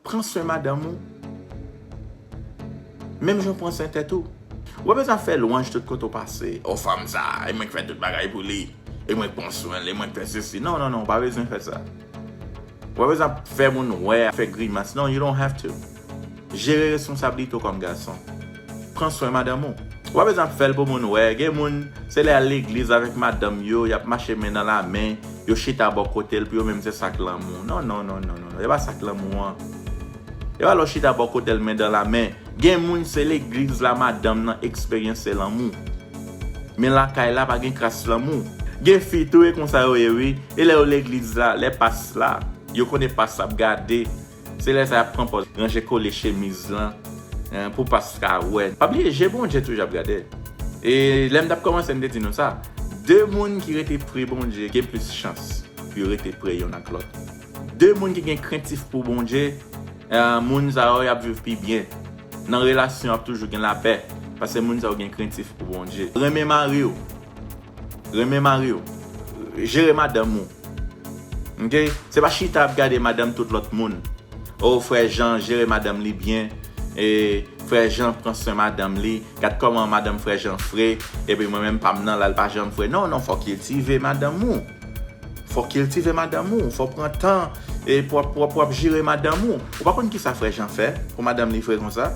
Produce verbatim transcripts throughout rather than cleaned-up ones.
Pran swen madanm ou. Menm jan w pran swen tèt ou. Ou pa bezwen ap fè lwanj tout kote w pase. O, fanm sa, e mwen k fè tout bagay pou li. E mwen k pran swen l, e mwen k fè sesi. Non, non, non, ou pa bezwen fè sa. Ou pa bezwen ap fè moun wè, ap fè grimas. Non, you don't have to. Jere responsablite w kòm gason. Pran swen madanm ou. Ou pa bezwen ap fè l pou moun wè. Gen moun, se lè y al legliz avèk madanm yo, y ap mache men nan lamen, yo chita bò kote l, pou yo menm se sa k lanmou. Non, non, non, non, non, non. E pa sa k lanmou an. E pa lè w chita bò kote l men nan lamen. Gen moun se legliz la madanm nan eksperyanse lanmou. Men lakay la pa gen kras lanmou. Gen fi tou e konsa yo ye wi. E lè yo legliz la, lè pas la, yo konnen pas ap gade. Se lè sa y ap pran pòz ranje kole chemiz lan, en, pou pas ka wè. Pa bliye, je Bondye toujou ap gade. E lè m t ap kòmanse, m te di nou sa. De moun ki rete pre Bondye gen plis chans pou yo rete pre youn ak lòt. De moun ki gen krentif pou Bondye, eh, moun sa yo, y ap viv pi byen. Nan relasyon, ap toujou gen lapè. Paske moun sa yo gen krentif pou Bondye. Renmen mari w. Renmen mari w. Jere madanm ou. Ok? Se pa chita ap gade madanm tout lòt moun. O, frè Jan jere madanm li byen. E frè Jan pran swen madanm li. Gad kòman madanm frè Jan fre. Epi mwen menm pa m nan la, l pa janm fre. Non, non, fò w kiltive madanm ou. Fò w kiltive madanm ou. Fò w pran tan e pou w ap, pou w ap, pou w ap jere madanm ou. Ou pa konn kisa frè Jan fè pou madanm li fre konsa?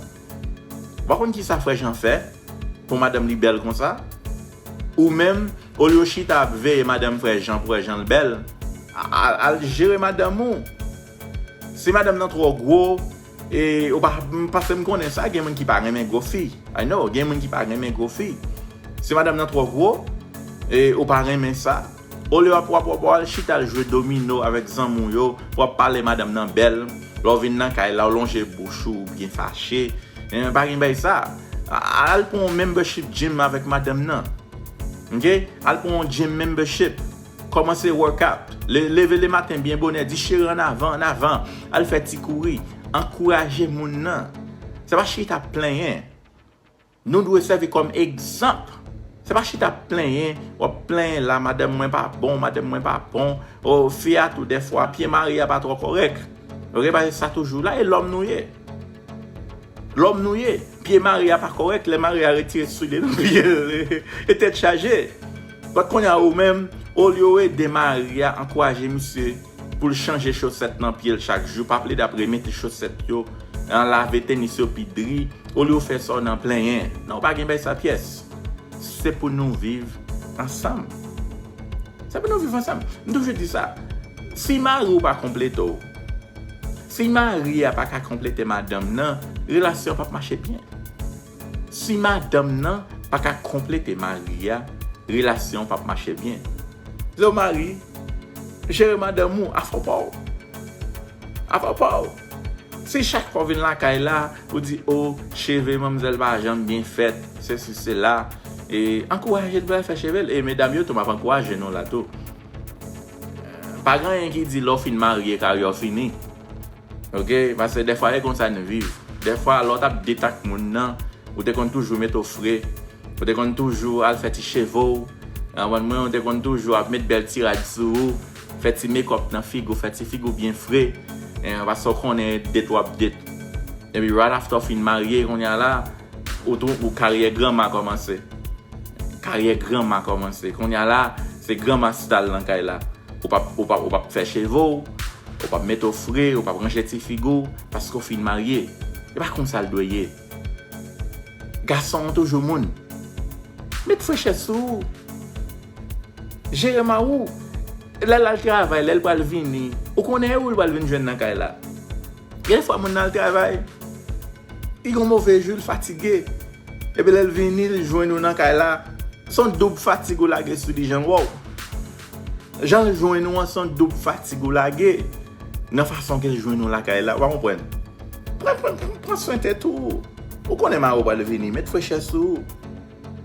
Ou pa konn kisa frè Jan fè pou madanm li bèl konsa? Ou menm, olye w chita ap veye madanm frè Jan pou wè jan l bèl, a-, a-, al jere madanm ou. Si madanm nan twò gwo, e, ou pa, m, paske m konnen sa, gen moun ki pa renmen gwo fi. I know, gen moun ki pa renmen gwo fi. Si madanm nan twò gwo, e, ou pa renmen sa, olye w ap, w ap, w ap, w ap al chita al jwe domino avèk zanmi w yo, w ap pale madanm nan bèl, lè w vin nan kay la, w lonje bouch ou, ou byen fache. Eh, pa gen bagay sa. A-, al pran yon membership gym avèk madanm nan. Ok? Al pran yon gym membership. Kòmanse workout. Le-, leve lematen byen bonè. Di, "Cheri, ann avan, ann avan." Al fè ti kouri. Ankouraje moun nan. Se pa chita ap plenyen. Nou dwe sèvi kòm egzanp. Se pa chita ap plenyen. W ap plenyen la, "Madanm mwen pa bon, madanm mwen pa bon." O, fi a tou, dèfwa, pye mari a pa twò kòrèk. Ok, paske sa toujou la, e lòm nou ye. Lòm nou ye. Pye mari a pa kòrèk, lè mari a retire soulye nan pye l, e tèt chaje. But kounye a ou menm, olye w ede mari a, ankouraje misye pou l chanje chosèt nan pye l chak jou, pa plede ap remete chosèt yo, an lave tenis yo pi dri, olye w fè sa w nan plenyen. Non, w pa gen bay sa pyès. Se pou nou viv ansanm. Se pou nou viv ansanm. M toujou di sa. Si mari w pa konplete w, si mari a pa ka konplete madanm nan, relasyon p ap mache byen. Si madanm nan pa ka konplete mari a, relasyon p ap mache byen. Di w, "Mari, jere madanm ou, afè pa w. Afè pa w." Si chak fwa w vin lakay la, ou di, "O, cheve manmzèl pa janm byen fèt, sesi, sela," e ankouraje l pou l al fè cheve l. E medam yo tou, m ap ankouraje nou la tou. Pa gen anyen ki di lè w fin marye, karyè w fini. Ok? Paske dèfwa e konsa n viv. Dèfwa, lè w t ap date ak moun nan, ou te konn toujou mete w fre. Ou te konn toujou al fè ti cheve w. Ou konprann mwen, ou te konn toujou ap met bèl ti rad sou ou, fè ti make up nan figi w, fè ti figi w byen fre. Eh, paske w konnen date w ap date. Epi right after w fin marye, kounye a la, ou tou, ou karyè granma kòmanse. Karyè granma kòmanse. Kounye a la, se granma style nan kay la. Ou p ap, ou p ap, ou p ap fè cheve w, ou p ap mete w fre, ou p ap ranje ti figi w, paske w fin marye. E pa konsa l dwe ye. Gason an toujou moun. Met frechè sou ou. Jere mari w. Lè l al travay, lè l pral vini, ou konnen e ou l pral vin jwenn nan kay la. Gen fwa moun nan al travay, li gon move jou, l fatige. Epi lè l vini, l jwenn ou nan kay la, se yon doub fatig ou lage sou li, jan l wè w. Jan l jwenn ou an, se yon doub fatig ou lage nan fason ke l jwenn ou lakay la. Ou pa konprann? Pran, pran, pran, pran swen tèt ou. Ou konnen mari w pral vini, met frechè sou ou.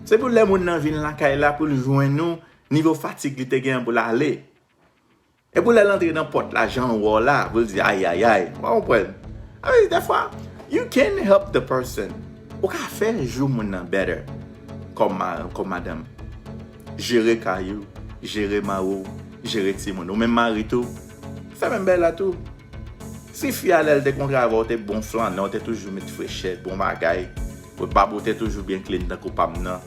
Se pou lè moun nan vin lakay la, pou l jwenn ou, nivo fatig li te gen an pou l ale. E pou lè l antre nan pòt la, jan l wè w la, pou l di, "Ayayay." Ou pa konprann? Sa vle di, dèfwa, you can help the person. Ou ka fè jou moun nan better. Kòm ma-, kòm madanm. Jere kay ou, jere mari w, jere timoun. Ou menm mari tou, fè menm bagay la tou. Si fi a, lè l te kontre avè w, te bon flannè, w te toujou met frechè, bon bagay, bab ou te toujou byen clean tankou pa m nan.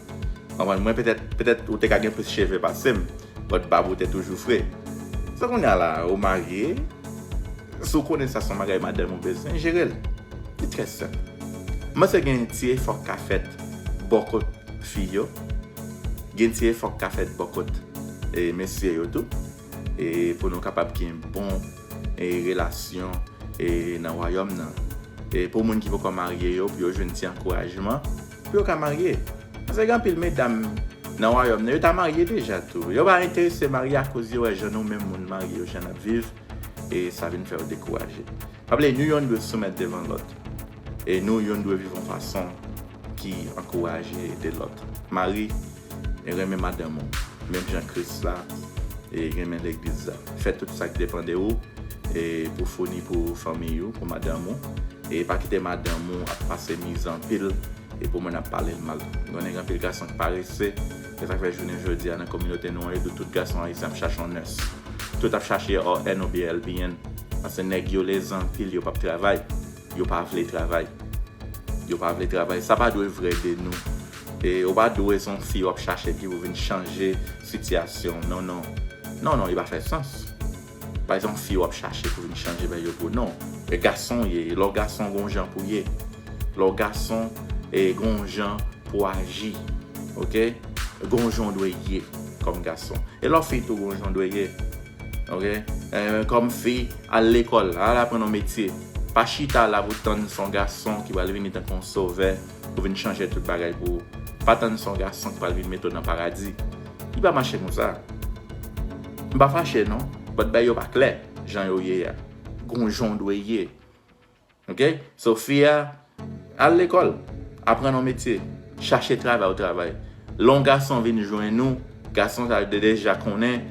Konprann? Mwen, petèt, petèt ou te ka gen plis cheve pase m, but bab ou te toujou fre. So, kounye a la, ou marye, si w konnen sa se yon bagay madanm ou bezwen, jere l. Li trè senp. Mwen se gen ti efò k ka fèt bò kot fi yo, gen ti efò k ka fèt bò kot, e, mesye yo tou, e, pou nou kapab gen bon, e, relasyon, e, nan wayòm nan. E pou moun ki poko marye yo, pou yo jwenn ti ankourajman, pou yo ka marye. Paske gen anpil medam nan wayòm nan, yo ta marye deja tou. Yo pa enterese marye akoz yo wè jan nou menm moun marye yo, jan n ap viv, e sa vin fè yo dekouraje. Pa bliye, nou youn dwe soumèt devan lòt. E nou youn dwe viv yon fason ki ankouraje ede lòt. Mari, e renmen madanm ou, menm jan Kris la, e renmen legliz la. Fè tout sa k depann de ou, e pou founi pou fanmiy ou, pou madanm ou. E pa kite madanm ou ap pase mizè anpil, e pou moun ap pale l mal. Konnen gen anpil gason ki parese, e sa k fè jounen jodi a nan kominote nou an, yo di tout gason ayisyen ap chache yon nurse. Tout ap chache R N oubyen L P N. Paske nèg yo lezan anpil, yo p ap travay. Yo pa vle travay. Yo pa vle travay. Sa pa dwe vrè de nou. E ou pa dwe se yon fi w ap chache ki pou vin chanje sitiyasyon. Non, non. Non, non, li pa fè sans. Pa egzanp, fi w ap chache pou vin chanje bèl yo pou non. E gason w ye. Lè w gason, gon jan pou ye. Lè w gason, e gon jan pou aji. Oke? Gon jan w dwe ye kòm gason. E lè w fi tou, gon jan w dwe ye. Oke? E, kòm fi, al lekòl, al aprann yon metye. Pa chita la pou tann se yon gason ki pral vini tankou yon sovè pou vin chanje tout bagay pou ou. Pa tann se yon gason ki pral vin mete w nan paradi. Li pa mache konsa. M pa fache non, but bagay yo pa klè jan yo ye a. Gon jan w dwe ye. Oke? So, fi a, al lekòl, aprann yon metye, chache travay ou travay. Lè yon gason vin jwenn ou, gason sa yo deja konnen,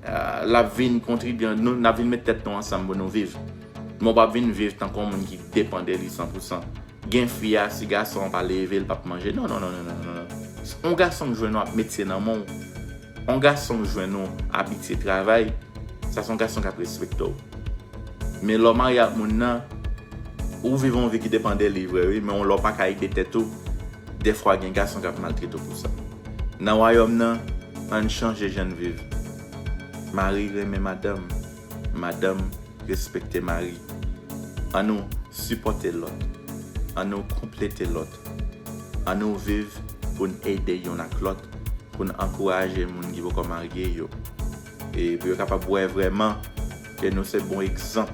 ah, l ap vin kontribye, nou, n ap vin met tèt nou ansanm pou nou viv. Men w p ap vin viv tankou yon moun ki depann de li san pou san. Gen fi a, si gason an pa leve, l p ap manje. Non, non, non, non, non, non. Yon gason k jwenn ou ap metye nan men w. Yon gason k jwenn ou abitye travay, sa se yon gason k ap respekte w. Men lè w marye ak moun nan, ou viv yon vi ki depann de li vre, wi, men lè w pa ka ede tèt ou, dèfwa gen gason k ap maltrete w pou sa. Nan wayòm nan, ann chanje jan n viv. Mari renmen madanm, madanm respekte mari. Ann nou sipòte lòt. Ann nou konplete lòt. Ann nou viv pou n ede youn ak lòt, pou n ankouraje moun ki poko marye yo. E pou yo kapab wè vrèman ke nou se bon egzanp,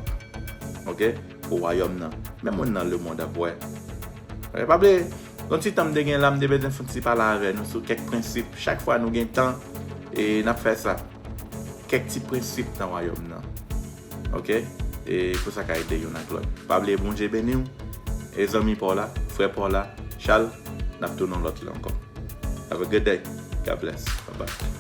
oke, pou wayòm nan. Men moun nan lemonn ap wè. E pa bliye, yon ti tan m te gen la, m te bezwen fè yon ti pale avè nou sou kèk prensip. Chak fwa nou gen tan, e n ap fè sa. Kèk ti prensip nan wayòm nan. Oke? E pou sa ka ede youn ak lòt. Pa bliye Bondye beni w. E zanmi pa w la, frè pa w la, Charles, n ap tounen yon lòt lè ankò. Have a good day. God bless. Bye bye.